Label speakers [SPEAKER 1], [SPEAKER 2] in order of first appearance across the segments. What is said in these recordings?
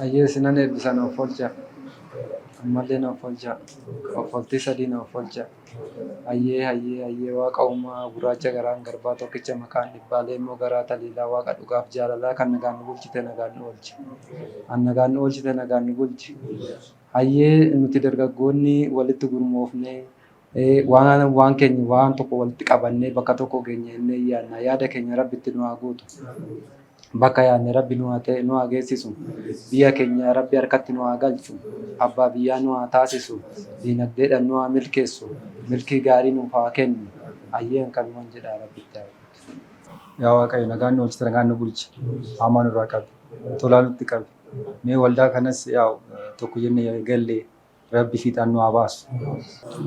[SPEAKER 1] Hayyee isinan eebbisa na offolchaa. Ammallee na offolchaa. Offoltii sadii na offolchaa. Hayyee hayyee hayyee waaqa uumaa gurraacha garaan garbaa tokkicha maqaan dhibbaa leemmoo garaa taliilaa waaqa dhugaaf jaalalaa kan nagaan nu bulchite nagaan nu oolchi. Kan nagaan nu oolchite nagaan nu bulchi. Hayyee nuti dargaggoonni walitti gurmoofnee waan keenya waan tokko walitti qabannee bakka tokko geenye jennee yaadna. Yaada keenya Rabbi itti nu haa guutu. Bakka yaadne Rabbi nu haa ta'e nu haa geessisu. Biyya keenya Rabbi harkatti nu haa galchu. Abbaa biyyaa nu haa taasisu. Diinagdeedhaan nu haa milkeessu. Milkii gaarii nuuf haa kennu. Hayyeen kanuman jedha Rabbi itti haa guutu.
[SPEAKER 2] Yaa Waaqayyo nagaan nu oolchite nagaan nu bulchi. Hamaa nurraa qabi. Tolaa nutti qabi. Mee waldaa kanas yaa'u tokko jennee galle Rabbi fiixaan nu haa baasu.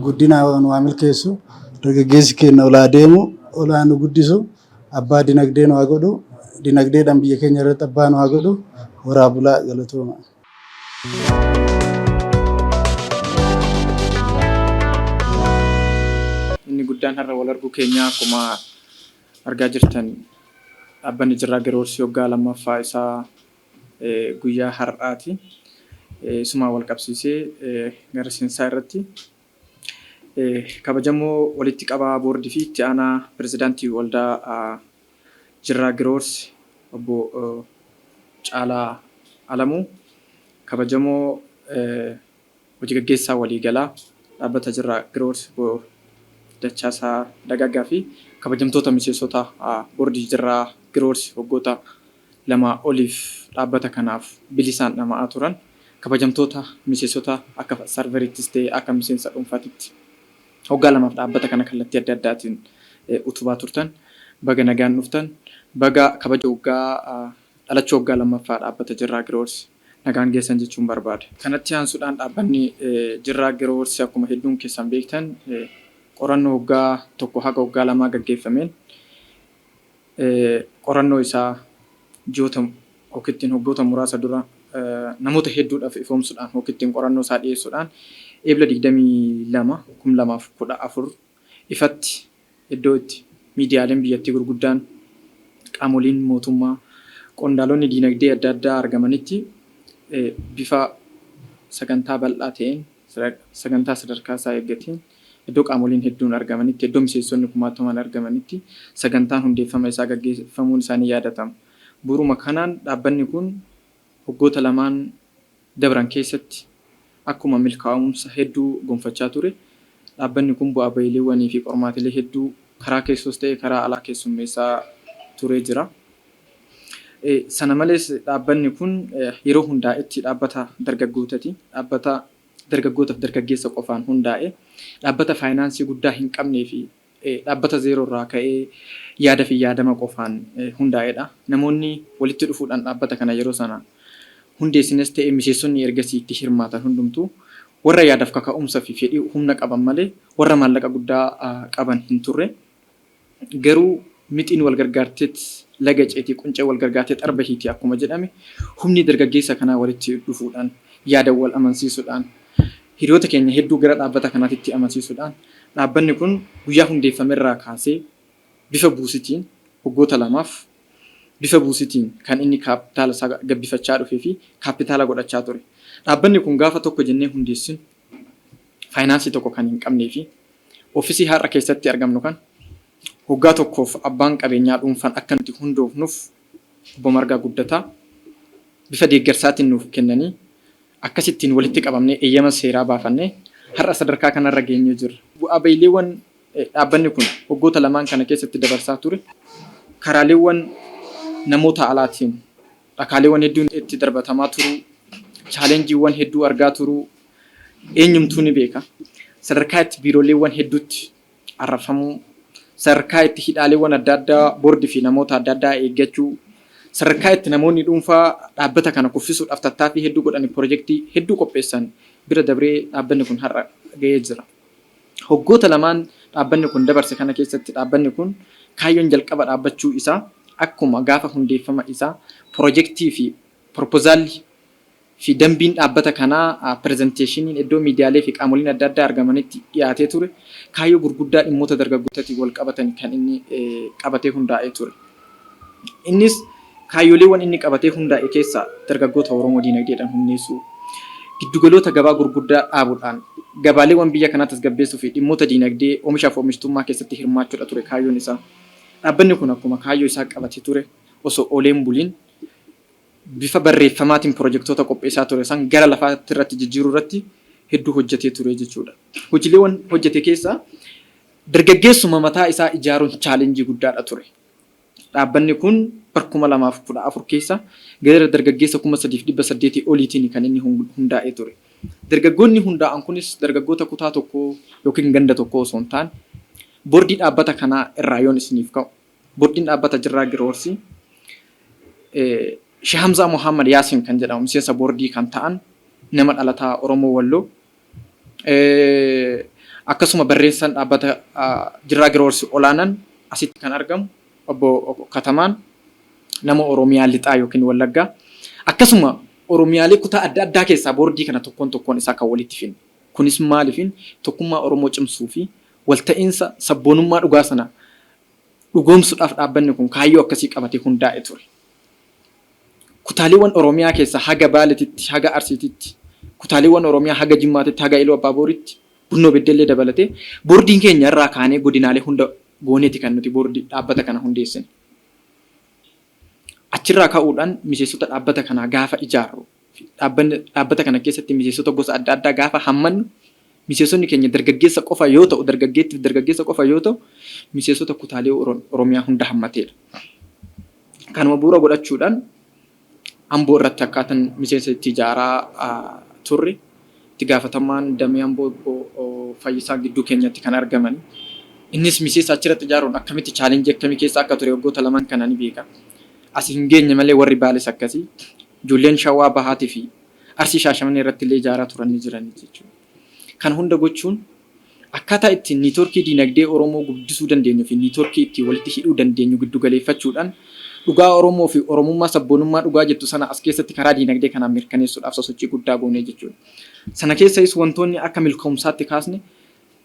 [SPEAKER 3] Guddina nu haa milkeessu. Dargaggeessi keenya ol haa deemu, ol haa nu guddisu, abbaa dinagdee nu haa godhu, dinagdeedhaan biyya keenya irratti abbaa nu haa godhu. Horaa bulaa galatooma.
[SPEAKER 4] Inni guddaan har'a wal arguu keenya akkuma argaa jirtan dhaabbanni Jirraa Giroorsii waggaa lammaffaa isaa guyyaa har'aati. Isumaan wal qabsiisee gara seensaa irratti kabajamoo walitti qabaa boordii fi itti aanaa pirezidaantii waldaa Jirraa Giroors obbo Caalaa Alamuu, kabajamoo Hojii gaggeessaa waliigalaa dhaabbata Jirraa Giroors obbo Dachaasaa Dagaagaa fi kabajamtoota miseensota boordii Jirraa Giroors waggoota lamaa oliif dhaabbata kanaaf bilisaan dhama'aa turan, kabajamtoota miseensota akka sarveriittis ta'e akka miseensa dhuunfaatitti waggaa lamaaf dhaabbata kana kallattii adda addaatiin utubaa turtan baga nagaan dhuftan, baga kabaja waggaa dhalachuu waggaa lammaffaa dhaabbata Jirraa Giroors nagaan geessan jechuun barbaada. Kanatti aansuudhaan dhaabbanni Jirraa Giroors akkuma hedduun keessan beektan qorannoo waggaa tokko haga waggaa lamaa gaggeeffameen qorannoo isaa ji'oota hookittiin waggoota muraasa dura namoota hedduudhaaf ifoomsuudhaan hookittiin qorannoo isaa dhiyeessuudhaan Eebla 22, 2014 ifatti iddoo itti miidiyaaleen biyyattii gurguddaan, qaamoliin mootummaa, qondaalonni diinagdee adda addaa argamanitti bifa sagantaa bal'aa ta'een, sagantaa sadarkaa isaa eeggateen iddoo qaamoliin hedduun argamanitti, iddoo miseensonni kumaatamaan argamanitti sagantaan hundeeffama isaa gaggeeffamuun isaa ni yaadatama. Bu'uuruma kanaan dhaabbanni kun waggoota lamaan dabran keessatti akkuma milkaa'umsa hedduu gonfachaa ture, dhaabbanni kun bu'aa ba'iileewwanii fi qormaatilee hedduu karaa keessoos ta'e karaa alaa keessummeessaa turee jira. Sana malees dhaabbanni kun yeroo hundaa'etti dhaabbata dargaggootati. Dhaabbata dargaggootaaf dargaggeessa qofaan hundaa'e. Dhaabbata faayinaansii guddaa hin qabnee fi dhaabbata zeeroo irraa ka'ee yaada fi yaadama qofaan hundaa'edha. Namoonni walitti dhufuudhaan dhaabbata kana yeroo sana hundeessines ta'e miseensonni ergasii itti hirmaatan hundumtuu warra yaadaaf kaka'umsa fi fedhii humna qaban malee warra maallaqa guddaa qaban hin turre. Garuu mixiin wal gargaarteet laga ceeti, qunceen wal gargaartee xarba hiiti akkuma jedhame humni dargaggeessa kanaa walitti dhufuudhaan yaada wal amansiisuudhaan hiriyoota keenya hedduu gara dhaabbata kanaatitti amansiisuudhaan dhaabbanni kun guyyaa hundeeffamerraa kaasee bifa buusitiin waggoota lamaaf bifa buusitiin kan inni kaappitaala isaa gabbifachaa dhufee fi kaappitaala godhachaa ture. Dhaabbanni kun gaafa tokko jennee hundeessinu faayinaansii tokko kan hin qabnee fi Ofisii har'a keessatti argamnu kana waggaa tokkoof abbaan qabeenyaa dhuunfaan akka nuti hundoofnuuf Obbo Margaa Guddataa bifa deeggarsaatiin nuuf kennanii akkasittiin walitti qabamnee eeyyama seeraa baafannee har'a sadarkaa kanarra geenyee jirra. Bu'aa ba'iileewwan dhaabbanni kun waggoota lamaan kana keessatti dabarsaa ture karaaleewwan namoota alaatiin dhakaaleewwan hedduun itti darbatamaa turuu, chaalenjiiwwan hedduu argaa turuu eenyumtuu ni beeka. Sadarkaa itti biiroleewwan hedduutti arrabfamuu, sadarkaa itti hidhaaleewwan adda addaa boordii fi namoota adda addaa eeggachuu, sadarkaa itti namoonni dhuunfaa dhaabbata kana kuffisuudhaaf tattaaffii hedduu godhanii pirojektii hedduu qopheessan bira dabree dhaabbanni kun har'a ga'ee jira. Waggoota lamaan dhaabbanni kun dabarse kana keessatti dhaabbanni kun kaayyoon jalqaba dhaabbachuu isaa akkuma gaafa hundeeffama isaa pirojektii fi piropozaalli fi dambiin dhaabbata kanaa pirezenteeshiniin iddoo miidiyaalee fi qaamoliin adda addaa argamanitti dhiyaatee ture kaayyoo gurguddaa dhimmoota dargaggootatiin wal qabatan kan inni qabatee hundaa'ee ture. Innis Kaayyoleewwan inni qabatee hundaa'e keessaa dargaggoota Oromoo diinagdeedhaan humneessuu, giddugaloota gabaa gurguddaa dhaabuudhaan gabaaleewwan biyya kanaa tasgabbeessuu fi dhimmoota diinagdee oomishaaf oomishtummaa keessatti hirmaachuudha ture kaayyoon isaa. Dhaabbanni kun akkuma kaayyoo isaa qabatee ture osoo oolee hin buliin bifa barreeffamaatiin pirojektoota qopheessaa ture san gara lafaatti irratti jijjiiruu irratti hedduu hojjetee ture jechuudha. Hojiileewwan hojjete keessaa dargaggeessuma mataa isaa ijaaruun chaalenjii guddaadha ture. Dhaabbanni kun bar 2014 keessa gara dargaggeessa 3,800 oliitiin kan inni hundaa'ee ture. Dargaggoonni hundaa'an kunis dargaggoota kutaa tokkoo yookiin ganda tokkoo osoo hin taane boordii dhaabbata kanaa irraa yoon isiniif ka'u boordiin dhaabbata Jirraa Giroorsii Sheeh Hamzaa Mohammad Yaasin kan jedhamu miseensa boordii kan ta'an nama dhalataa Oromoo Walloo Akkasuma barreessaan dhaabbata Jirraa Giroorsi Olaanan asitti kan argamu obbo Katamaan nama Oromiyaa Lixaa yookiin Wallaggaa. Akkasuma Oromiyaalee kutaa adda addaa keessaa boordii kana tokkoon tokkoon isaa kan walitti finne. Kunis maaliifin tokkummaa Oromoo cimsuu fi walta'iinsa sabboonummaa dhugaa sana dhugoomsuudhaaf dhaabbanni kun kaayyoo akkasii qabatee hundaa'e ture. Kutaaleewwan Oromiyaa keessaa haga Baaletitti, haga Arsiititti, kutaaleewwan Oromiyaa haga Jimmaatitti, haga Iluu Abbaa Booritti, Bunnoo Beddellee dabalatee boordiin keenya irraa kaanee godinaalee hunda gooneeti kan nuti boordii dhaabbata kana hundeessine. Achirraa ka'uudhaan miseensota dhaabbata kanaa gaafa ijaarru, dhaabbata kana keessatti miseensota gosa adda addaa gaafa hammannu, miseensonni keenya dargaggeessa qofa yoo ta'u, dargaggeettiif dargaggeessa qofa yoo ta'u, miseensota kutaalee Oromiyaa hunda hammateedha. Kanuma bu'uura godhachuudhaan Amboo irratti akkaatan miseensa itti ijaaraa turre itti gaafatamaan damee Amboo obbo Fayyisaan gidduu keenyatti kan argaman. Innis miseensa achirratti ijaaruun akkamitti chaalenjii akkamii keessa akka ture waggoota lamaan kana ni beeka. As hin geenye malee warri Baales akkasii. Ijoolleen Shawaa Bahaatii fi Arsii Shaashamannee irratti illee ijaaraa turan ni jiran jechuudha. Kana hunda gochuun Akkaataa ittiin niitworkii diinagdee Oromoo guddisuu dandeenyu fi niitworkii ittiin walitti hidhuu dandeenyu giddu galeeffachuudhaan dhugaa Oromoo fi Oromummaa sabboonummaa dhugaa jettu sana as keessatti karaa diinagdee kanaan mirkaneessuudhaaf sosochii guddaa goonee jechuudha. Sana keessayis wantoonni akka milkoomsaatti kaasne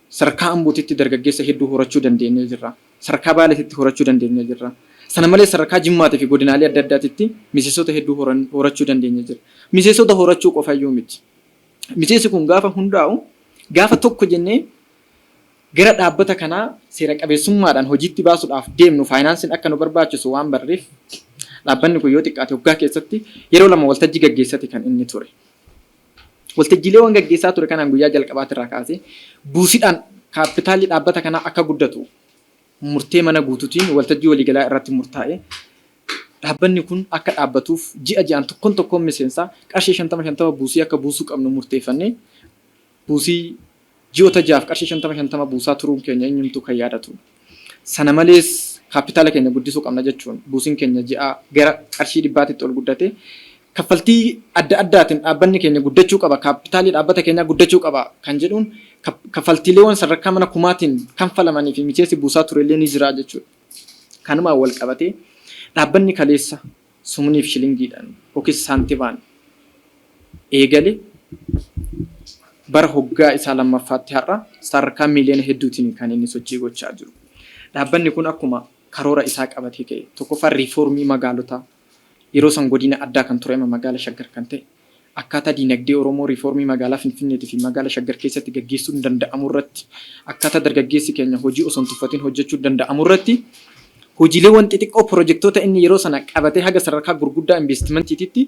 [SPEAKER 4] sadarkaa Ambootitti dargaggeessa hedduu horachuu dandeenyee jirra. Sadarkaa Baaleetitti horachuu dandeenyee jirra. Sana malees sadarkaa Jimmaatii fi godinaalee adda addaatitti miseensota hedduu horachuu dandeenyee jirra. Miseensota horachuu qofayyuu miti. Miseensi kun gaafa hundaa'u gaafa tokko jennee gara dhaabbata kanaa seera qabeessummaadhaan hojiitti baasuudhaaf deemnu faayinaansiin akka nu barbaachisu waan barreef dhaabbanni kun yoo xiqqaate waggaa keessatti yeroo lama waltajjii gaggeessati kan inni ture. Waltajjiileewwan gaggeessaa ture kanaan guyyaa jalqabaatirraa kaasee buusidhaan kaappitaalli dhaabbata kanaa akka guddatu murtee mana guutuutiin waltajjii waliigalaa irratti murtaa'e Dhaabbanni kun akka dhaabbatuuf ji'a ji'aan tokkoon tokkoon miseensaa qarshii 50 50 buusii akka buusuu qabnu murteeffannee buusii ji'oota ja'aaf qarshii 50 50 buusaa turuun keenya eenyumtuu kan yaadatudha. Sana malees kaappitaala keenya guddisuu qabna jechuun buusiin keenya ji'aa gara qarshii dhibbaatitti ol guddatee kaffaltii adda addaatiin dhaabbanni keenya guddachuu qaba, kaappitaalli dhaabbata keenyaa guddachuu qaba kan jedhuun kaffaltiileewwan sadarkaa mana kumaatiin kanfalamanii fi miseensi buusaa turellee ni jira jechuudha. Kanumaan wal qabatee dhaabbanni kaleessa sumuniif shilingiidhaan yookiis saantibaan eegale bara hoggaa isaa lammaffaatti har'a sadarkaa miiliyoona hedduutiin kan inni sochii gochaa jiru. Dhaabbanni kun akkuma karoora isaa qabatee ka'e tokkoffaa riifoormii magaalotaa yeroo san godina addaa kan ture amma magaala Shaggar kan ta'e akkaataa diinagdee Oromoo riifoormii magaalaa Finfinneetii fi magaala Shaggar keessatti gaggeessuun danda'amu irratti akkaataa dargaggeessi keenya hojii osoo hin tuffatin hojjechuu danda'amu irratti hojiileewwan xixiqqoo pirojektoota inni yeroo sana qabatee haga sadarkaa gurguddaa investimentiititti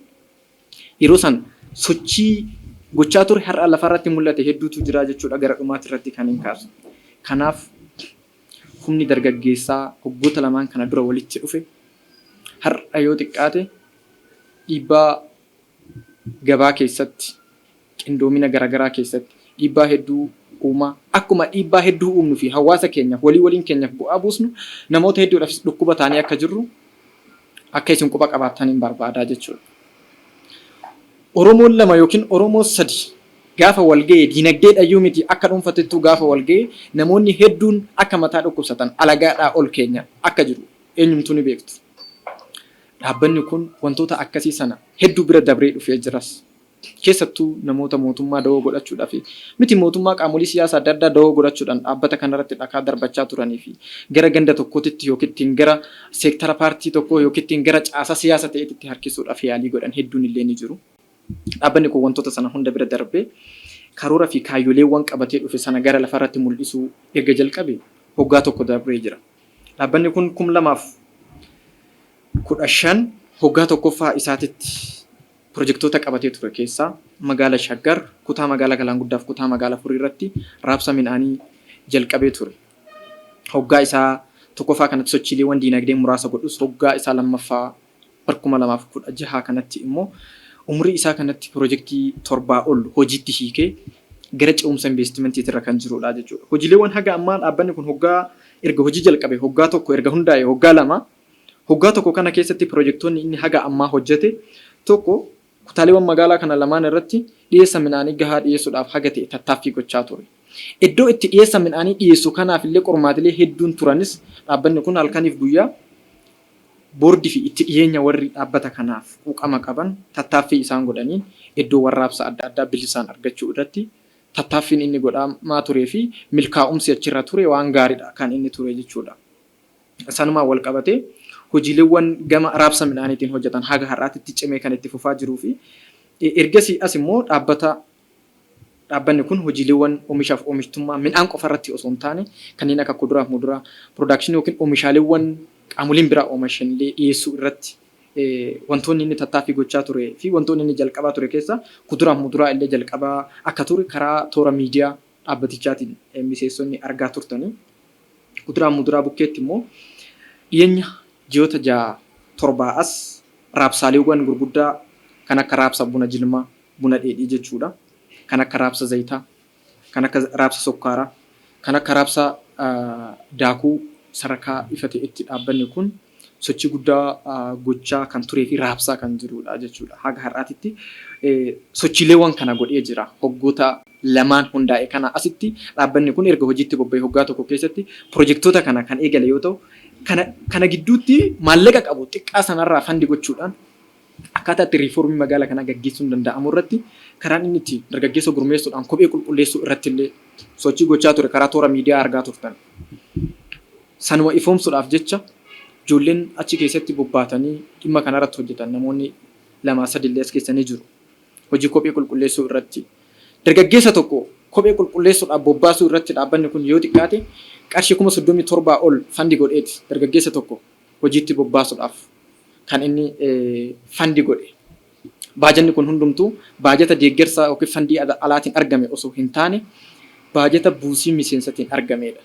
[SPEAKER 4] yeroo san sochii gochaa ture har'a lafarratti mul'ate hedduutu jira jechuudha gara dhumaati irratti kan hin kaasu. Kanaaf humni dargaggeessaa waggoota lamaan kana dura walitti dhufe har'a yoo xiqqaate dhiibbaa gabaa keessatti, qindoomina garagaraa keessatti dhiibbaa hedduu uumaa. Akkuma dhiibbaa hedduu uumnu fi hawaasa keenyaaf, walii waliin keenyaaf bu'aa buusnu, namoota hedduudhaafis dhukkuba taanee akka jirru akka isin quba qabaattanin barbaadaa jechuudha. Oromoon lama yookiin Oromoo sadi gaafa wal ga'e diinagdeedhayyuu miti akka dhuunfatittuu gaafa wal ga'e namoonni hedduun akka mataa dhukkubsatan alagaadhaa ol keenya akka jiru eenyumtuu ni beektu. Dhaabbanni kun wantoota akkasii sana hedduu bira dabree dhufee jiras. Keessattuu namoota mootummaa dawoo godhachuudhaa fi miti mootummaa qaamolee siyaasaa adda addaa dawoo godhachuudhaan dhaabbata kanarratti dhakaa darbachaa turanii fi gara ganda tokkootitti yookiin gara seektara paartii tokkoo yookiin gara caasaa siyaasa ta'eetitti harkisuudhaaf yaalii godhan hedduun illee ni jiru. Dhaabbanni kun wantoota sana hunda bira darbee karoora fi kaayyoleewwan qabatee dhufe sana gara lafarratti mul'isuu erga jalqabe hoggaa tokko darbee jira. Dhaabbanni kun 2015 hoggaa tokkoffaa isaatitti pirojektoota qabatee ture keessaa magaala Shaggar kutaa magaalaa Galaan Guddaaf kutaa magaalaa Furii irratti raabsa midhaanii jalqabee ture. Hoggaa isaa tokkoffaa kanatti sochiileewwan diinagdee muraasa godhus, hoggaa isaa lammaffaa bara 2016 kanatti immoo umurii isaa kanatti pirojektii 7 ol hojiitti hiikee gara ce'umsa investimentiitirra kan jirudha jechuudha. Hojiileewwan haga ammaa dhaabbanni kun hoggaa erga hojii jalqabe hoggaa tokko, erga hundaa'e hoggaa 2, hoggaa tokko kana keessatti pirojektoonni inni haga ammaa hojjete tokko kutaaleewwan magaalaa kana lamaan irratti dhiyeessa midhaanii gahaa dhiyeessuudhaaf haga ta'e tattaaffii gochaa ture. Iddoo itti dhiyeessa midhaanii dhiyeessu kanaaf illee qormaatilee hedduun turanis, dhaabbanni kun halkaniif guyyaa boordii fi itti dhiyeenya warri dhaabbata kanaaf quuqama qaban tattaaffii isaan godhaniin iddoo warraabsa adda addaa bilisaan argachuu irratti tattaaffiin inni godhamaa turee fi milkaa'umsi achirra ture waan gaariidha kan inni ture jechuudha. Sanumaan wal qabatee hojiileewwan gama raabsa midhaaniitiin hojjetan haga har'aatitti cimee kan itti fufaa jiruu fi ergasii as immoo dhaabbanni kun hojiileewwan oomishaaf oomishtummaa midhaan qofa irratti osoo hin taane kanneen akka kuduraaf muduraa production yookiin oomishaaleewwan qaamoleen biraa oomishan illee dhiyeessuu irratti wantoonni inni tattaaffii gochaa ture fi wantoonni inni jalqabaa ture keessa kuduraaf muduraa illee jalqabaa akka ture karaa toora miidiyaa dhaabbatichaatiin miseensonni argaa turtanii. Kuduraaf muduraa bukkeetti immoo dhiyeenya ji'oota 6 7 as raabsaaleewwan gurguddaa kan akka raabsa buna jilmaa, buna dheedhii jechuudha. Kan akka raabsa zayitaa, kan akka raabsa sukkaaraa, kan akka raabsa daakuu sadarkaa ifa ta'etti dhaabbanni kun sochii guddaa gochaa kan turee fi raabsaa kan jirudha jechuudha. Haga har'aatitti sochiileewwan kana godhee jira. Hoggoota lamaan hundaa'e kana asitti dhaabbanni kun erga hojiitti bobba'e hoggaa tokko keessatti pirojektoota kana kan eegale yoo ta'u, kana gidduutti maallaqa qabu xiqqaa sanarraa fandi gochuudhaan akkaataa itti riifoormii magaalaa kanaa gaggeessuun danda'amu irratti karaan inni itti dargaggeessa gurmeessuudhaan kophee qulqulleessuu irratti illee sochii gochaa ture karaa toora miidiyaa argaa turtan. Sanuma ifoomsuudhaaf jecha ijoolleen achi keessatti bobbaatanii dhimma kanarratti hojjetan namoonni lamaa sadi illee as keessa ni jiru. Hojii kophee qulqulleessuu irratti. Dargaggeessa tokko kophee qulqulleessuudhaaf bobbaasuu irratti dhaabbanni kun yoo xiqqaate qarshii 37,000 ol fandi godheeti dargaggeessa tokko hojiitti bobbaasuudhaaf kan inni fandi godhe. Baajanni kun hundumtuu baajata deeggarsa yookiin fandii alaatiin argame osoo hin taane baajata buusii miseensatiin argameedha.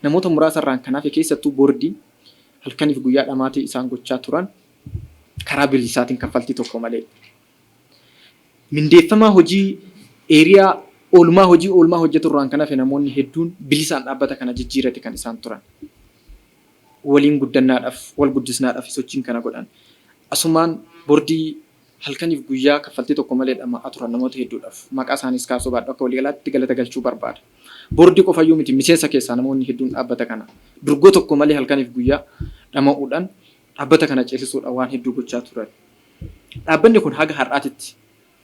[SPEAKER 4] Namoota muraasa irraan kan hafe keessattuu boordiin halkaniif guyyaa dhamaatii isaan gochaa turan karaa bilisaatiin kaffaltii tokko malee. Mindeeffamaa hojii eeriyaa oolmaa hojii oolmaa hojjetu irraan kan hafe namoonni hedduun bilisaan dhaabbata kana jijjiirati kan isaan turan. Waliin guddannaadhaaf, wal guddisnaadhaaf sochiin kana godhan. Asumaan bordii halkaniif guyyaa kaffaltii tokko malee dhama'aa turan namoota hedduudhaaf maqaa isaaniis kaasuu baadhu akka waliigalaatti galata galchuu barbaada. Boordii qofayyuu miti, miseensa keessaa namoonni hedduun dhaabbata kana durgoo tokko malee halkaniif guyyaa dhama'uudhaan dhaabbata kana ceesisuudhaan waan hedduu gochaa turan. Dhaabbanni kun haga har'aatitti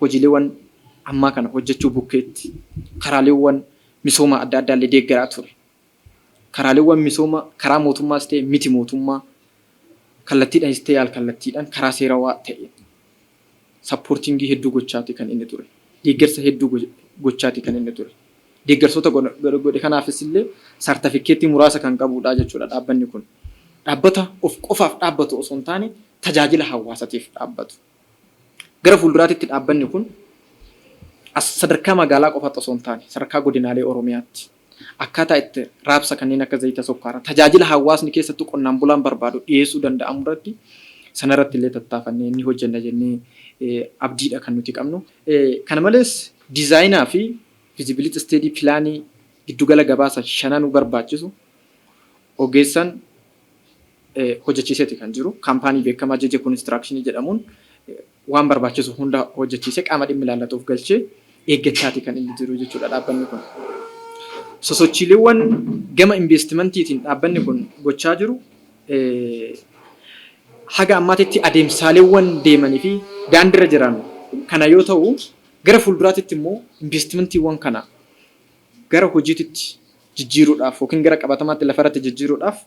[SPEAKER 4] hojiileewwan ammaa kana hojjechuu bukkeetti karaaleewwan misoomaa adda addaa illee deeggaraa ture. Karaaleewwan misooma karaa mootummaas ta'e miti mootummaa kallattiidhaanis ta'e al-kallattiidhaan karaa seerawaa ta'e sappoortiingii hedduu gochaati kan inni ture. Deeggarsa hedduu gochaati kan inni ture. Deeggarsoota godhe kanaafis illee saartafikkeettii muraasa kan qabudha jechuudha dhaabbanni kun. Dhaabbata of qofaaf dhaabbatu osoo hin taane tajaajila hawaasatiif dhaabbatu. Gara fuulduraatitti dhaabbanni kun as sadarkaa magaalaa qofaatti osoo hin taane sadarkaa godinaalee Oromiyaatti akkaataa itti raabsa kanneen akka zayita, sukkaaraa, tajaajila hawaasni keessattuu qonnaan bulaan barbaadu dhiyeessuu danda'amu irratti sanarratti illee tattaafannee ni hojjenna jennee abdiidha kan nuti qabnu. Kana malees diizaayinaa fi feasibility study pilaanii giddugala gabaasa shananuu barbaachisu ogeessan hojjechiiseeti kan jiru. Kaampaanii beekamaa JJ Construction jedhamuun waan barbaachisu hunda hojjechiisee qaama dhimmi ilaallatuuf galchee eeggachaati kan inni jiru jechuudha dhaabbanni kun. Sosochiileewwan gama investimentiitiin dhaabbanni kun gochaa jiru haga ammaatitti adeemsaaleewwan deemanii fi daandiirra jiran Kana yoo ta'u gara fuulduraatitti immoo investimantiiwwan kana gara hojiititti jijjiiruudhaaf yookiin gara qabatamaatti lafarratti jijjiiruudhaaf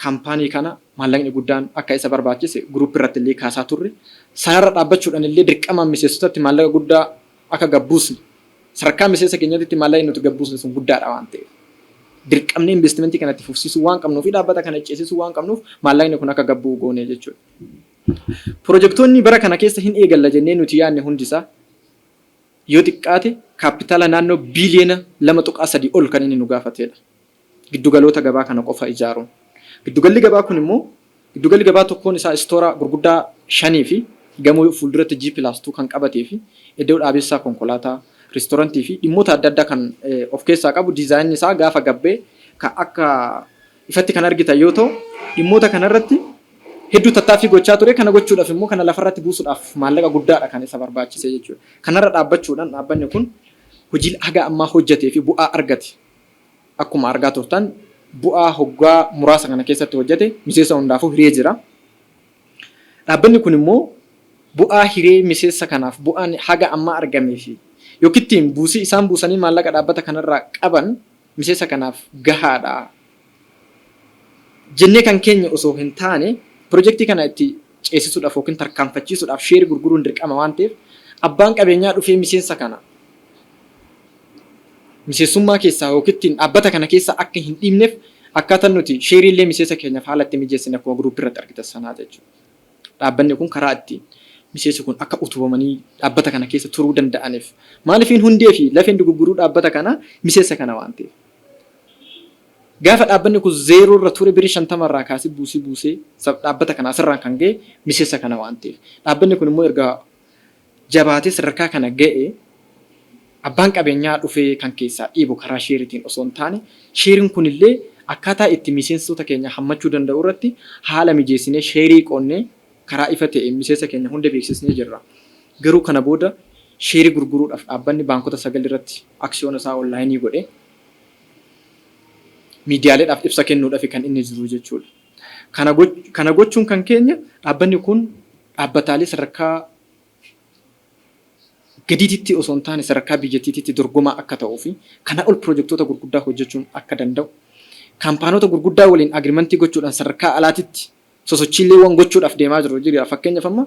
[SPEAKER 4] kaampaanii kana maallaqni guddaan akka isa barbaachise group irratti illee kaasaa turre. Sanarra dhaabbachuudhaan illee dirqamaan miseensotatti maallaqa guddaa akka gabbuusne, sadarkaa miseensa keenyatti maallaqni nuti gabbuusne sun guddaadha waan ta'eef, dirqamnee investimentii kana itti fufsiisuu waan qabnuuf fi dhaabbata kana ceesisuu waan qabnuuf maallaqni kun akka gabbuu goone jechuudha. Pirojektoonni bara kana keessa hin eegalla jennee nuti yaadne hundisaa yoo xiqqaate kaappitaala naannoo biiliyoona 2.3 ol kan inni nu gaafatedha. Giddugaloota gabaa kana qofa ijaaruun. Giddugalli gabaa kun immoo giddugalli gabaa tokkoon isaa istoora gurguddaa shanii fi gamoo fuulduratti G+2 kan qabatee fi iddoo dhaabessaa konkolaataa, reestoorantii fi dhimmoota adda addaa kan of keessaa qabu, diizaayinni isaa gaafa gabbee kan akka ifatti kan argitan yoo ta'u, dhimmoota kanarratti hedduu tattaaffii gochaa ture. Kana gochuudhaaf immoo, kana lafarratti buusuudhaaf maallaqa guddaadha kan isa barbaachise jechuudha. Kanarra dhaabbachuudhaan dhaabbanni kun hojii haga ammaa hojjetee fi bu'aa argate, akkuma argaa turtan, bu'aa hoggaa muraasa kana keessatti hojjete miseensa hundaafuu hiree jira. Dhaabbanni kun immoo bu'aa hiree miseensa kanaaf bu'aan haga ammaa argamee fi yookiin buusii isaan buusanii maallaqa dhaabbata kanarraa qaban miseensa kanaaf gahaadha jennee kan keenya osoo hin taane, pirojektii kana itti ceesisuudhaaf yookiin tarkaanfachiisuudhaaf sheerii gurguruun dirqama waan ta'eef, abbaan qabeenyaa dhufee miseensa kana miseensummaa keessaa yookiin dhaabbata kana keessaa akka hin dhiibneef akkaataan nuti sheerii illee miseensa keenyaaf haala itti mijeessine akkuma guruupii irratti argitan sanaa jechuudha. Dhaabbanni kun karaa ittiin miseensi kun akka utubamanii dhaabbata kana keessa turuu danda'aniif, maaliifin hundee fi lafeen dugugguruu dhaabbata kanaa miseensa kana waan ta'eef. Gaafa dhaabbanni kun zeeroo irra ture birii 50 irraa kaasee buusii buusee dhaabbata kana asirraan kan ga'e miseensa kana waan ta'eef. Dhaabbanni kun immoo erga jabaatee sadarkaa kana ga'e, abbaan qabeenyaa dhufee kan keessaa dhiibu karaa sheeritiin osoo hin taane, sheeriin kunillee akkaataa itti miseensota keenya hammachuu danda'u irratti haala mijeessinee sheerii qoonnee karaa ifa ta'een miseensa keenya hunda beeksisnee jirra. Garuu kana booda sheerii gurguruudhaaf dhaabbanni baankota 9 irratti aksiyoona isaa onlaayinii godhee miidiyaaleedhaaf ibsa kennuudhaaf kan inni jiru jechuudha. Kana gochuun kan keenya dhaabbanni kun dhaabbataalee sadarkaa gadiititti osoo hin taane sadarkaa biyyattiititti dorgomaa akka ta'uu fi kana ol pirojektoota gurguddaa hojjechuun akka danda'u, kaampaanota gurguddaa waliin agriimantii gochuudhaan sadarkaa alaatitti sosochiileewwan gochuudhaaf deemaa jiru jira. Fakkeenyaaf, amma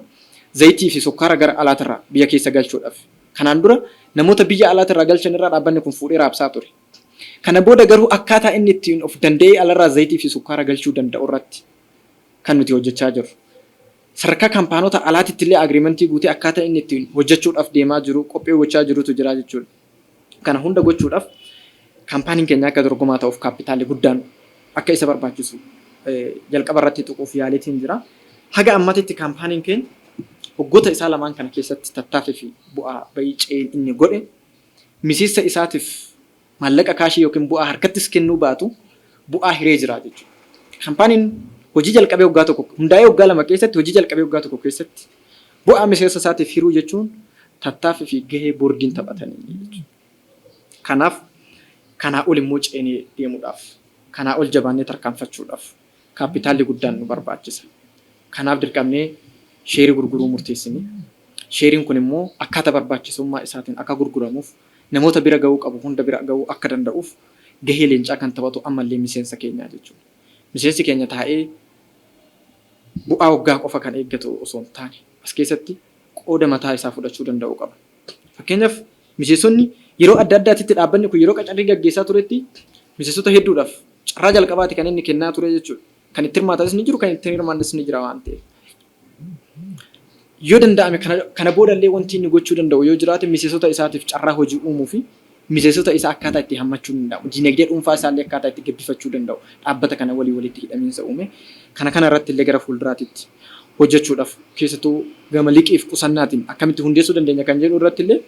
[SPEAKER 4] zayitii fi sukkaara gara alaatirraa biyya keessa galchuudhaaf. Kanaan dura namoota biyya alaatirraa galchan irraa dhaabbanni kun fuudhee raabsaa ture. Kana booda garuu akkaataa inni ittiin of danda'ee alarraa zayitii fi sukkaara galchuu danda'u irratti kan nuti hojjechaa jirru. Sadarkaa kaampaanota alaatitti illee agriimantii guutee akkaataa inni ittiin hojjechuudhaaf deemaa jiru, qophii gochaa jirutu jira jechuudha. Kana hunda gochuudhaaf kaampaaniin keenya akka dorgomaa ta'uuf kaappitaalli guddaan akka isa barbaachisu jalqaba irratti tuquuf yaaleetiin jira. Haga ammatitti kaampaaniin keenya waggoota isaa lamaan kana keessatti tattaaffii fi bu'aa bahii ce'een inni godhe miseensa isaatiif maallaqa kaashii yookiin bu'aa harkattis kennuu baatu bu'aa hiree jira jechuudha. Kaampaaniin hojii jalqabee waggaa tokko, hundaa'ee waggaa 2 keessatti, hojii jalqabee waggaa tokko keessatti bu'aa miseensa isaatiif hiruu jechuun tattaaffii fi gahee boordiin taphatanii jechuudha. Kanaaf kanaa ol immoo ceenee deemuudhaaf, kanaa ol jabaannee tarkaanfachuudhaaf kaappitaalli guddaan nu barbaachisa. Kanaaf dirqamnee sheerii gurguruu murteessine. Sheeriin kun immoo akkaataa barbaachisummaa isaatiin akka gurguramuuf, namoota bira ga'uu qabu hunda bira ga'uu akka danda'uuf gahee leencaa kan taphatu ammallee miseensa keenyaa jechuudha. Miseensi keenya taa'ee bu'aa waggaa qofa kan eeggatu osoo hin taane, as keessatti qooda mataa isaa fudhachuu danda'uu qaba. Fakkeenyaaf, miseensonni yeroo adda addaatitti dhaabbanni kun yeroo qacarrii gaggeessaa turetti miseensota hedduudhaaf carraa jalqabaati kan inni kennaa ture jechuudha. Kan itti hirmaatanis ni jiru, kan itti hin hirmaannes ni jira waan ta'eef. Yoo danda'ame kana boodallee wanti inni gochuu danda'u yoo jiraate, miseensota isaatiif carraa hojii uumuu fi miseensota isaa akkaataa itti hammachuu danda'u, dinagdee dhuunfaa isaallee akkaataa itti gabbifachuu danda'u, dhaabbata kana walii walitti hidhamiinsa uume kana kana irratti illee gara fuulduraatitti hojjechuudhaaf, keessattuu gama liqiif qusannaatiin akkamitti hundeessuu dandeenya kan jedhu irratti illee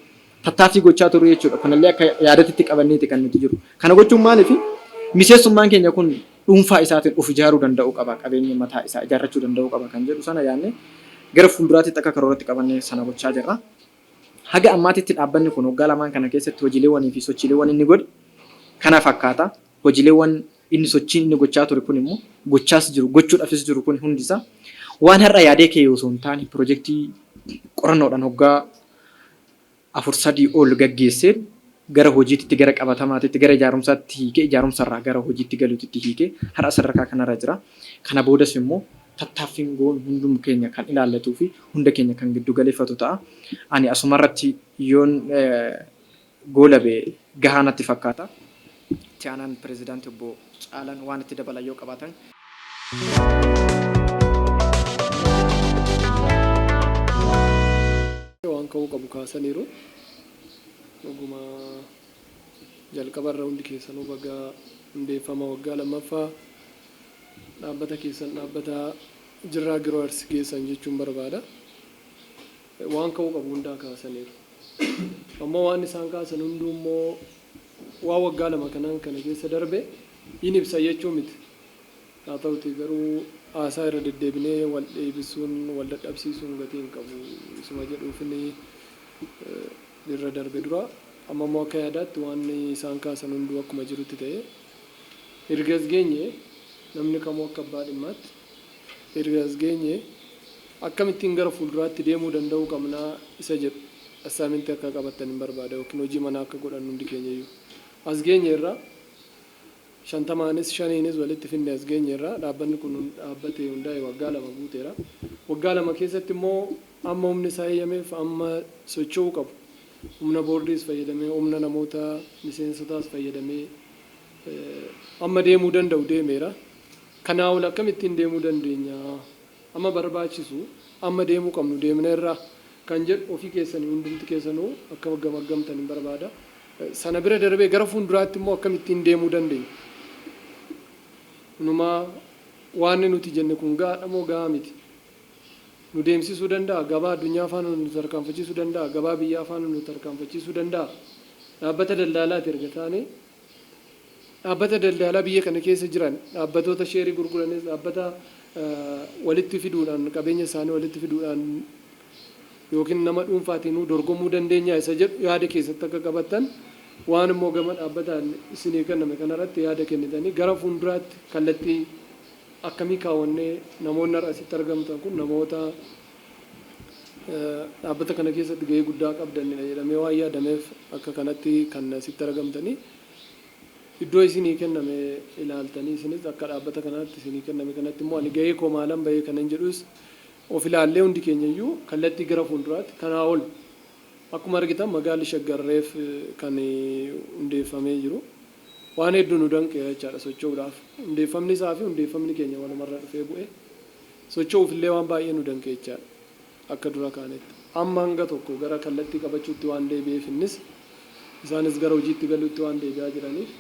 [SPEAKER 4] tattaaffii gochaa turre jechuudha. Kunillee akka yaadatitti qabanneeti kan nuti jiru. Kana gochuun maaliif? Miseensummaan keenya kun dhuunfaa isaatiin of ijaaruu danda'uu qaba, qabeenya mataa isaa ijaarrachuu danda'uu qaba kan jedhu sana yaadne gara fuulduraatitti akka karooratti qabannee sana gochaa jirra. Haga ammaatitti dhaabbanni kun waggaa lamaan kana keessatti hojiileewwanii fi sochiileewwan inni godhe kana fakkaata. Hojiileewwan inni, sochiin inni gochaa ture kun immoo, gochaas jiru, gochuudhaafis jiru kun hundisaa waan har'a yaadee ka'e osoo hin taane, pirojektii qorannoodhaan hoggaa 4 3 ol gaggeesseen gara hojiititti gara qabatamaatitti gara ijaarumsaatti hiikee ijaarumsarraa gara hojiitti galuutitti hiikee har'a sadarkaa kanarra jira. Kana boodas immoo tattaaffiin goonu hundum keenya kan ilaallatuu fi hunda keenya kan giddu galeeffatu ta'a. Ani asumarratti yoon goolabe gahaa natti fakkaata. Itti aanaan pireezidaantii obbo Caalaan waan itti dabalan yoo qabaatan.
[SPEAKER 5] Waan ka'uu qabu kaasaniiru. Dhuguma jalqabarra hundi keessanuu baga hundeeffama waggaa lammaffaa dhaabbata keessan dhaabbata Jirraa Growers geessan jechuun barbaada. Waan ka'uu qabu hundaa kaasaniiru. Ammoo waan isaan kaasan hunduu immoo waan waggaa 2 kanaan kana keessa darbe hin ibsa jechuu miti. Haa ta'utii garuu haasaa irra deddeebinee wal dheebisuun, wal dadhabsiisuun gatii hin qabu. Isuma jedhuufin irra darbe dura. Amma immoo akka yaadaatti waan isaan kaasan hunduu akkuma jirutti ta'ee erga as geenye namni kamuu akka abbaa dhimmaatti erga as geenye akkamittiin gara fuulduraatti deemuu danda'uu qabna isa jedhu assignment akka qabattanin barbaada yookiin hojii manaa akka godhannu hundi keenyayyuu. As geenyeerra. Shantamaanis shaniinis walitti fidne as geenyeerra. Dhaabbanni kun dhaabbatee hundaa'e waggaa 2 guuteera. Waggaa 2 keessatti immoo amma humni isaa eeyyameef amma socho'uu qabu. Humna boordiis fayyadamee, humna namoota miseensotaas fayyadamee amma deemuu danda'u deemeera. Kanaa ol akkamittiin deemuu dandeenya? Amma barbaachisu amma deemuu qabnu deemneerraa? Kan jedhu ofii keessanii hundumti keessanuu akka gamaggamtanin barbaada. Sana bira darbee gara fuulduraatti immoo akkamittiin deemuu dandeenya? Inumaa waanni nuti jenne kun gahaadha moo gahaa miti? Nu deemsisuu danda'a? Gabaa addunyaa faana nu tarkaanfachiisuu danda'a? Gabaa biyyaa faana nu tarkaanfachiisuu danda'a? Dhaabbata daldaalaati erga taanee Dhaabbata daldaalaa biyya kana keessa jiran, dhaabbatoota sheerii gurguranis, dhaabbata walitti fiduudhaan qabeenya isaanii walitti fiduudhaan yookiin nama dhuunfaatiinuu dorgomuu dandeenyaa isa jedhu yaada keessatti akka qabattan waan immoo gama dhaabbataan isinii kenname kanarratti yaada kennitanii gara fuulduraatti kallattii akkamii kaawwannee namoonni har'a asitti argamtan kun namoota dhaabbata kana keessatti gahee guddaa qabdanidha jedhamee waan yaadameef akka kanatti kan asitti argamtanii iddoo isinii kenname ilaaltanii isinis akka dhaabbata kanaatti isinii kenname kanatti immoo ani gahee koo maalan bahee kanan jedhus of ilaallee hundi keenya iyyuu kallattii gara fuulduraatti kanaa ol akkuma argitan magaalli Shaggar reef kan hundeeffamee jiru waan hedduu nu danqeera jechaadha socho'uudhaaf hundeeffamni isaa fi hundeeffamni keenya walumarra dhufee bu'e. Socho'uuf illee waan baay'ee nu danqe jechaadha. Akka dura kaanetti. Amma hanga tokko gara kallattii qabachuutti waan deebi'eef innis, isaanis gara hojiitti galuutti waan deebi'aa jiraniif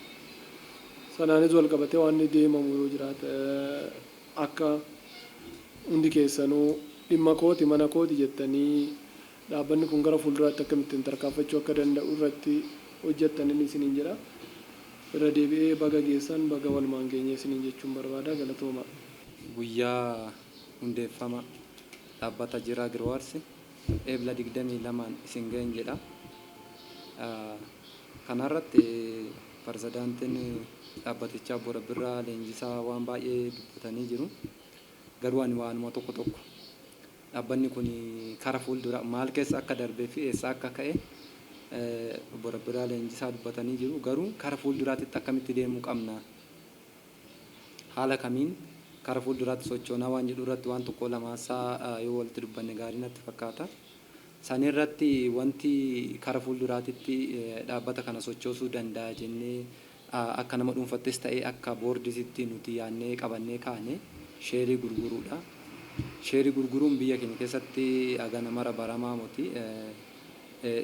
[SPEAKER 5] sanaanis wal qabatee waan deemamu yoo jiraate akka hundi keessanuu dhimma kooti, mana kooti jettanii dhaabbanni kun gara fuulduraatti akkamittiin tarkaanfachuu akka danda'u irratti hojjettanin isiniin jedha. Irra deebi'ee baga geessan, baga walumaan geenye isiniin jechuun barbaada. Galatoomaa.
[SPEAKER 1] Guyyaa hundeeffama dhaabbata Jiraa Growers Eebla 22n isin gahen jedha. Kanarratti Parzidaantiin dhaabbatichaa Obbo Rabbirraa Leenjisaa waan baay'ee dubbatanii jiru. Garuu ani waanuma tokko tokko dhaabbanni kun kara fuuldura maal keessa akka darbee fi eessaa akka ka'e Obbo Rabbirraa Leenjisaa dubbatanii jiru. Garuu kara fuulduraatitti akkamitti deemuu qabna? Haala kamiin kara fuulduraatti sochoonaa waan jedhu irratti waan tokko lamaasaa yoo walitti dubbanne gaarii natti fakkaata. Sanirratti wanti kara fuulduraatitti dhaabbata kana sochoosuu danda'a jennee akka nama dhuunfattis ta'ee akka boordisitti nuti yaadnee qabannee kaane sheerii gurguruudha. Sheerii gurguruun biyya keenya keessatti hagana mara baramaa moti.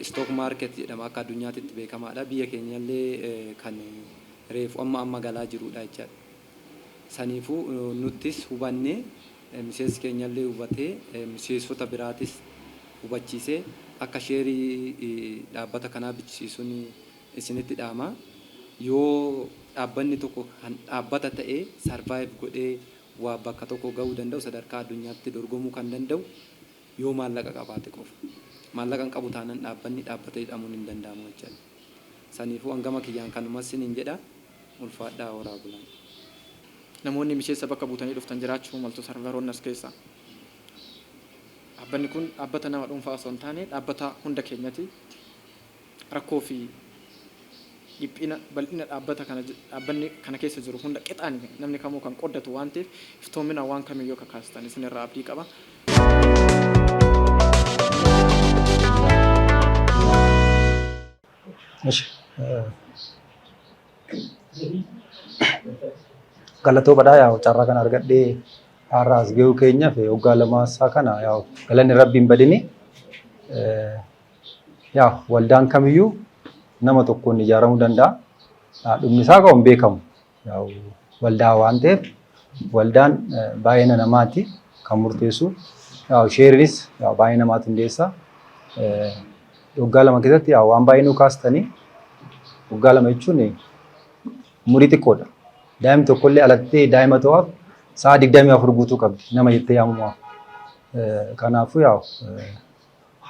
[SPEAKER 1] Stock market jedhama akka addunyaatitti beekamaadha. Biyya keenyallee kan reefu amma amma galaa jiruudha jechaadha. Saniifuu nuttis hubannee miseensi keenyallee hubatee miseensota biraatis hubachiisee akka sheerii dhaabbata kanaa bichisiisuun isinitti dhaama. Yoo dhaabbanni tokko kan dhaabbata ta'ee survive godhee waa bakka tokko gahuu danda'u sadarkaa addunyaatti dorgomuu kan danda'u yoo maallaqa qabaate qofa. Maallaqa hin qabu taanan dhaabbanni dhaabbata jedhamuun hin danda'amu jechaadha. Saniifuu an gama kiyyaan kanuma sinin jedha ulfaadhaa horaa bulaa.
[SPEAKER 4] Namoonni miseensa bakka buutanii dhuftan jiraachuu maltu sarvaroonni as keessa. Dhaabbanni kun dhaabbata nama dhuunfaa osoo hin taane dhaabbata hunda keenyati. Rakkoo fi dhiphina bal'ina dhaabbata kana dhaabbanni kana keessa jiru hunda qixaan namni kamuu kan qooddatu waan ta'eef iftoomina waan kamiyyuu akka kaastan isinirraa abdii qaba.
[SPEAKER 2] Galatoomadha yaa'u carraa kana argadhee har'a as gahuu keenyaaf waggaa lamaasaa kana yaa'u galanni rabbiin badini. Yaa'u waldaan kamiyyuu nama tokkoon ijaaramuu danda'a. Dhumni isaa kan beekamu yaa'u waldaa waan ta'eef waldaan baay'ina namaati kan murteessu. Yaa'u sheerinis baay'ee namaatu hundeessa. Waggaa 2 keessatti yaa'u waan baay'ee nu kaastanii waggaa 2 jechuun umurii xiqqoodha. Daa'imni tokkollee alattee daa'ima ta'uuf sa'a 24 guutuu qabdi nama jettee yaamamuuf. Kanaafuu yaa'u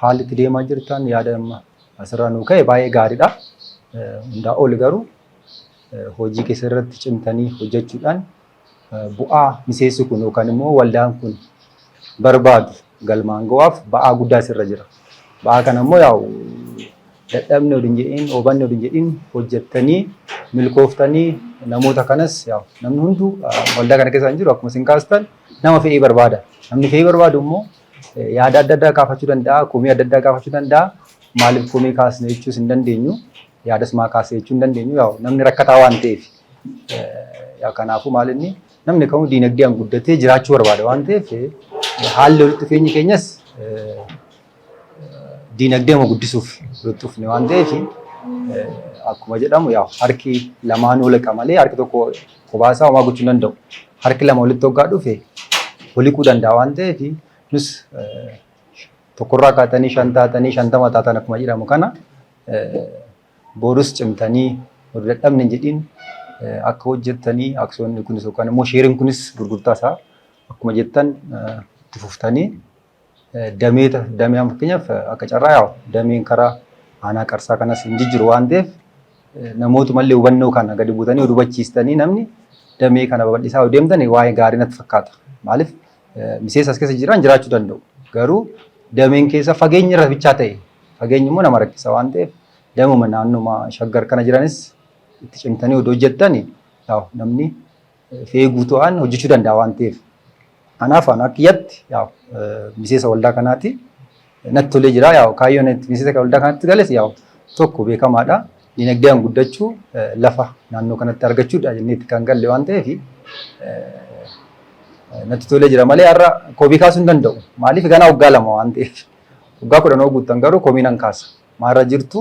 [SPEAKER 2] haalli itti deemaa jirtan yaada amma asirraa nuu ka'e baay'ee gaariidha. Hundaa ol garuu hojii keessa irratti cimtanii hojjechuudhaan bu'aa miseensi kun yookaan immoo waldaan kun barbaadu galmaan ga'uuf ba'aa guddaa asirra jira. Ba'aa kana immoo yaa'u dadhabne odin jedhin obanne odin jedhin hojjettanii milkooftanii namoota kanas yaa'u namni hunduu waldaa kana keessa hin jiru akkuma isin kaastan nama fe'ii barbaada. Namni fe'ii barbaadu immoo yaada adda addaa kaafachuu danda'a, komii adda addaa kaafachuu danda'a. Maaliif komii kaasne jechuus hin dandeenyu, yaadas maa kaasne jechuu hin dandeenyu. Yaa'u namni rakkataa waan ta'eef. Kanaafuu maal inni namni kamuu diinagdeen guddatee jiraachuu barbaada waan ta'eef haalli walitti dhufeenyi keenyas diinagdee guddisuuf walitti dhufne waan ta'eef akkuma jedhamu yaa'u harki lamaan waliqa malee harki tokko kophaa isaa homaa gochuu hin danda'u. Harki lama walitti hoggaa dhufe waliquu danda'a waan ta'eef nus tokkorraa kaatanii 5 taatanii 50 taatan akkuma jedhamu kana borus cimtanii oduu dadhabne hin jedhin akka hojjettanii aksiyoonni kunis yookaan immoo sheeriin kunis gurgurtaa isaa akkuma jettan itti fuftanii dameeta damee amma fakkeenyaaf akka carraa yaa'u dameen karaa aanaa qarsaa kanas hin jijjiru waan ta'eef namootumallee hubannoo kana gadi buutanii oduu hubachiistanii namni damee kana babal'isaa yoo deemtan waa'ee gaarii natti fakkaata. Maaliif miseensa as keessa jiran jiraachuu danda'u. Garuu dameen keessa fageenya irra bichaa ta'e fageenyi immoo nama rakkisa waan ta'eef damuma naannuma shaggar kana jiranis itti cimtanii oduu hojjettan namni fe'ee guutuudhaan hojjechuu danda'a waan ta'eef. Kanaaf ani akka kiyyatti miseensa waldaa kanaati. Natti tolee jira. Yaa'u kaayyoon miseensa waldaa kanatti gales yaa'u tokko beekamaadha. Dinagdeen guddachuu lafa naannoo kanatti argachuudha jennee itti kan galle waan ta'eef natti tolee jira malee har'a komii kaasuu hin danda'u. Maaliif ganaa waggaa 2 waan ta'eef. Waggaa 10 guuttan garuu komii nan kaasa. Maalirra jirtu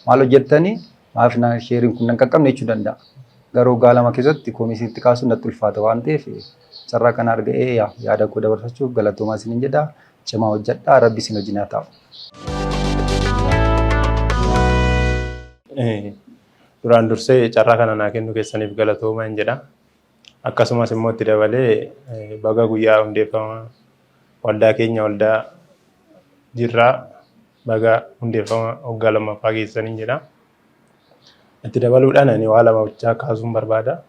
[SPEAKER 2] maal hojjettanii maaf sheeriin kun nan qaqqabne jechuu danda'a. Garuu waggaa 2 keessatti komii isinitti kaasuun natti ulfaata waan ta'eef carraa kana arga'ee yaada koo dabarfachuuf galatoomaa isiniin jedha. Cimaa hojjedhaa rabbi isin wajjin haa ta'u.
[SPEAKER 6] Duraan dursee carraa kana naa kennu keessaniif galatoomaa hin jedha. Akkasumas immoo itti dabalee baga guyyaa hundeeffama waldaa keenya waldaa jirraa baga hundeeffama waggaa lammaffaa geessaniin jedha. Itti dabaluudhaan ani waa lama bichaa kaasuun barbaada.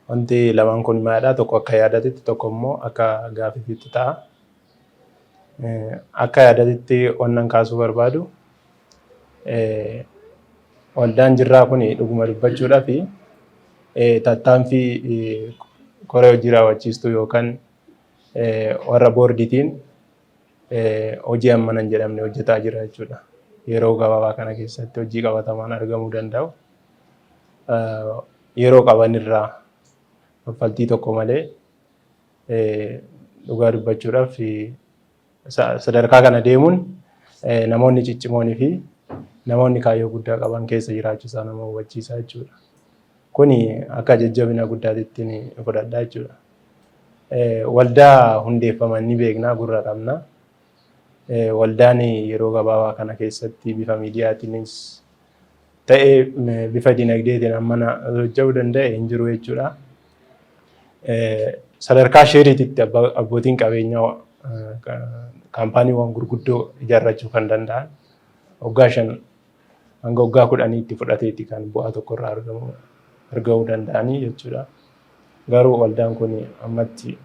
[SPEAKER 6] Wanti lamaan kun maalidha? Tokko akka yaadatitti tokko immoo akka gaaffiitti ta'a. Akka yaadatitti wannan kaasuu barbaadu waldaan jirraa kun dhuguma dubbachuudhaaf tattaaffii koree hojii raawwachiistuu yookaan warra boordiitiin hojii hammana hin jedhamne hojjetaa jira jechuudha. Yeroo gabaabaa kana keessatti hojii qabatamaan argamuu danda'u. Yeroo qaban irraa kaffaltii tokko malee dhugaa dubbachuudhaaf sadarkaa kana deemuun namoonni ciccimoonii fi namoonni kaayyoo guddaa qaban keessa jiraachuu isaa nama hubachiisa jechuudha. Kuni akka jajjabina guddaatitti fudhadha jechuudha. Waldaa hundeeffaman ni beekna gurra qabna. Waldaan yeroo gabaabaa kana keessatti bifa miidiyaatiinis ta'ee bifa dinagdeetiin hammana hojjechuu danda'e hin jiru jechuudha. Sadarkaa sheeriititti abbootiin qabeenyaa kaampaaniiwwan gurguddoo ijaarrachuu kan danda'an waggaa 5 hanga waggaa 10tti fudhateeti kan bu'aa tokko irraa argamuu danda'anii jechuudha. Garuu waldaan kun ammatti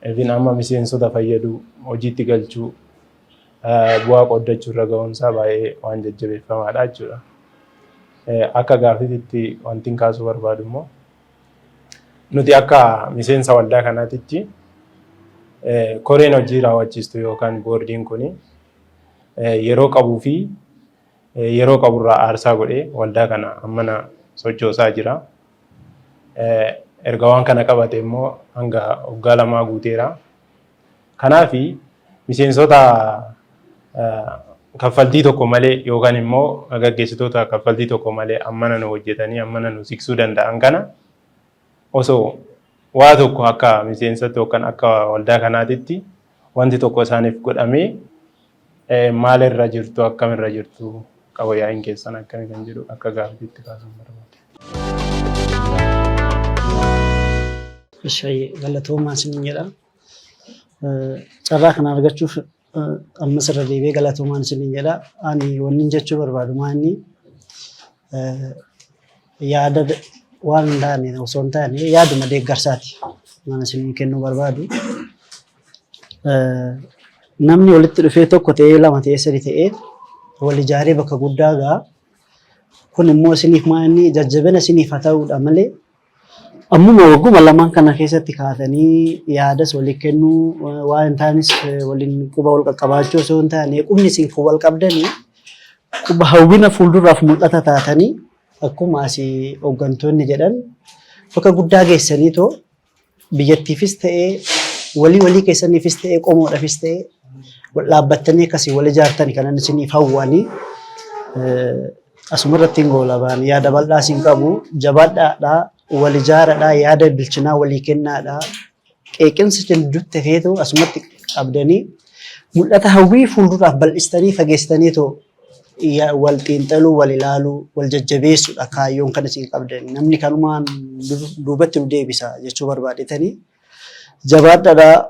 [SPEAKER 6] even amma miseensota fayyaduu hojiitti galchuu bu'aa qooddachuu irra ga'uunsaa baay'ee waan jajjabeeffamaadha jechuudha. Akka gaaffiitti wanti kaasuu barbaadu immoo nuti akka miseensa waldaa kanaatitti koreen hojii raawwachiistu yookaan boordiin kuni yeroo qabuu fi yeroo qaburraa aarsaa godhee waldaa kana ammana sochoosaa jira. Erga waan kana qabate immoo hanga waggaa 2 guuteera. Kanaaf miseensota kaffaltii tokko malee yookaan immoo gaggeessitoota kaffaltii tokko malee ammana nu hojjetanii ammana nu siqsuu danda'an kana osoo waa tokko akka miseensatti yookaan akka waldaa kanaatitti wanti tokko isaaniif godhamee maalirra jirtu, akkamirra jirtu, qaba yaa'iin keessan akkamii kan jedhu akka gaaffiitti kaasuun barbaade.
[SPEAKER 7] Ishee galatoomaa isiniin jedha. Carraa kana argachuuf ammas irra deebi'ee galatoomaan isiniin jedha. Ani wanni jechuu barbaadu maanni yaada waan hin taane osoo hin taane yaaduma deeggarsaati. Waan isinii kennuu barbaadu. Namni walitti dhufee tokko ta'ee, lama ta'ee, sadi ta'ee wal ijaaree bakka guddaa ga'a. Kun immoo isiniif maanni jajjabina isiniif haa ta'uudha malee ammuma wagguma lamaan kana keessatti kaatanii yaadas walii kennuu, waan hin taanes waliin quba wal qaqqabaachuu osoo hin taane, qubni isin wal qabdanii quba hawwina fuulduraaf mul'ata taatanii, akkuma asii hooggantoonni jedhan, bakka guddaa geessanii too biyyattiifis ta'ee, walii walii keessaniifis ta'ee, qomoodhaafis ta'ee wal dhaabbattanii akkasii wal ijaartan kanan isiniif hawwanii asuma irratti hin goolabaan. Yaada bal'aa isin qabu, jabaadhaadhaa, wal ijaaradhaa, yaada bilchinaa walii kennaadhaa, qeeqinsa jidduutti hafeetu asumatti qabdanii mul'ata hawwii fuulduraaf bal'istanii fageessitanii too wal xiinxaluu, wal ilaaluu, wal jajjabeessuudha kaayyoon kan isin qabdan. Namni kanumaan duubatti nu deebisa jechuu barbaadetanii, jabaadhaadhaa.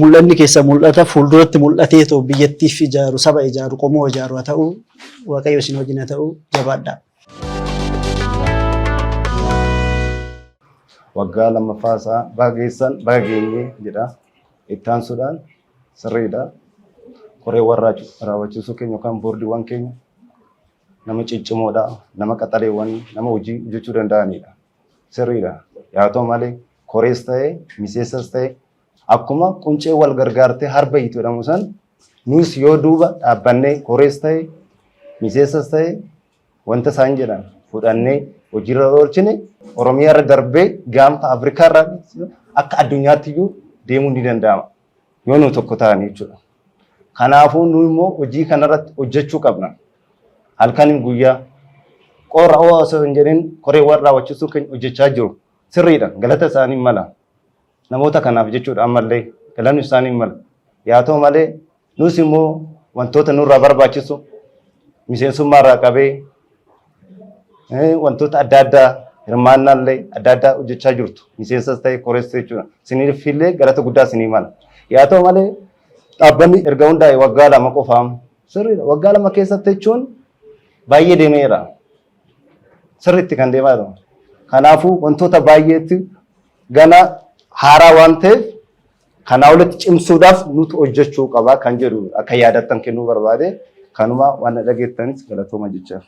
[SPEAKER 7] Mul'anni keessa mul'ata fuulduratti mul'atee too biyyattiif ijaaru, saba ijaaru, qomoo ijaaru haa ta'u. Waaqayyo isin wajjin haa ta'u, jabaadhaa.
[SPEAKER 8] Waggaa lammaffaa isaa baga geessan, baga geenye jedha. Itti aansuudhaan sirriidha. Koreewwan raawwachiisuu keenya yookaan boordiiwwan keenya nama ciccimoodha, nama qaxaleewwan, nama hojii hojjechuu danda'anidha. Sirriidha. Yaa ta'u malee korees ta'e miseensas ta'e akkuma quncee wal gargaartee harba hiitu jedhamu san, nus yoo duuba dhaabbannee korees ta'e miseensas ta'e wanta isaan jedhan fudhannee hojiirra oolchine, Oromiyaa irra darbee gaanfa Afrikaa irra akka addunyaatti iyyuu deemuun ni danda'ama. Yoo nu tokko ta'an jechuudha. Kanaafuu nu immoo hojii kanarratti hojjechuu qabna. Halkaniin guyyaa qorra ho'a osoo hin jedhin koreewwan raawwachiisuu keenya hojjechaa jiru. Sirriidha. Galata isaanii mala. Namoota kanaaf jechuudha ammallee galanni isaanii mala. Yaa ta'u malee nus immoo wantoota nurraa barbaachisu miseensummaa irraa qabee wantoota adda addaa hirmaannaallee adda addaa hojjechaa jirtu. Miseensas ta'e korees jechuudha. Isiniif illee galata guddaa isinii mala. Yaa ta'u malee dhaabbanni erga hundaa'e waggaa 2 qofaam. Sirriidha. Waggaa 2 keessatti jechuun baay'ee deemeera. Sirriitti kan deemaa jiru. Kanaafuu wantoota baay'eetti gana haaraa waan ta'eef kanaa olitti cimsuudhaaf nuti hojjechuu qaba kan jedhu akka yaadattan kennuu barbaade. Kanuma waan na dhageettanis galatooma jechaaf.